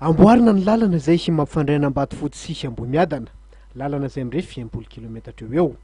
Amboarina ny lalana izay mampifandray an'Ambatofotsy sy Ambohimiadana, lalana izay mirefy 60 kilometatra eo ho eo.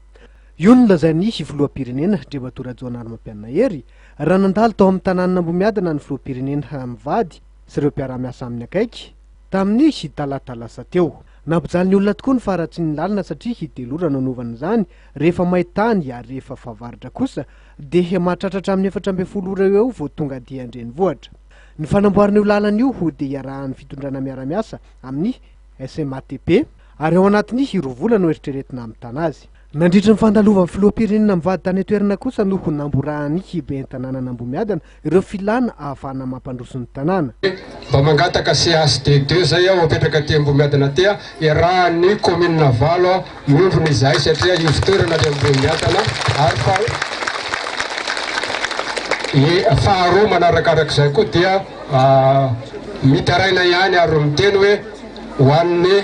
Io no nolazain'ny filoham-pirenena, Andriamatoa Rajaonarimampianina Hery, raha nandalo tao amin'ny tanànan'Ambohimiadana ny filoham-pirenena mivady sy ireo mpiara-miasa aminy akaiky, tamin'ny talata lasa teo. Nampijaly ny olona tokoa ny faharatsian'ny lalana satria telo ora no anaovana izany rehefa main-tany ary rehefa fahavaratra kosa dia mahatratra hatramin'ny 14 ora eo eo vao tonga aty an-drenivohitra. Ny fanamboarana io lalana io dia iarahan'ny fitondrana miara-miasa amin'ny SMATP ary ao anatin'ny roa volana no eritreretina hamitana azy. Nandritry ny fandalovan'ny filoham-pirenena mivady tany an-toerana kosa no namborahan'ny ben'ny tanànan'Ambohimiadana ireo filàna ahafahana mampandroso ny tanàna. Mba mangataka CHD deux zay aho apetraka aty Ambohimiadana aty a, iarahan'ny commune valo miombona izahay satria ivon-toerana le Ambohimiadana ary fa faharoa manarakarak'izay koa dia mitaraina ihany ary miteny hoe ho an'ny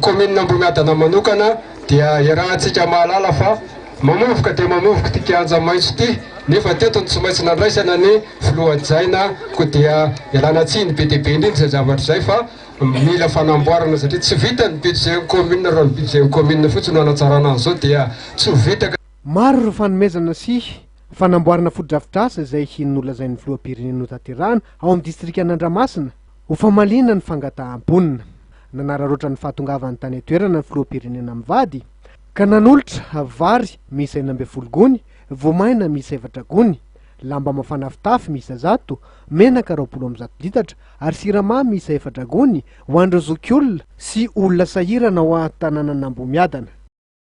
commune Ambohimiadana manokana dia iarahantsika mahalala fa mamovoka dia mamovoka ity kianja maitso ity nefa teto no tsy maintsy nandraisana ny filoha hajaina koa dia ialana tsiny be dia be indrindra izay zavatra izay fa mila fanamboarana satria tsy vita ny budget ny commune raha ny budget ny commune fotsiny no hanatsarana an'izao dia tsy ho vita ka. Maro ireo fanomezana sy fanamboarana fotodrafitrasa izay nolazain'ny filoham-pirenena notanterahana ao amin'ny distrikan'Andramasina ho famaliana ny fangataham-ponina. Nanararaotra ny fahatongavany tany an-toerana ny filoham-pirenena mivady ka nanolotra vary miisa 16 gony, voamaina miisa efatra gony, lamba mafana fitafy miisa 100, menaka 120 litatra ary siramamy miisa efatra gony ho an'ireo zokiolona sy olona sahirana ao an-tanànan'Ambohimiadana.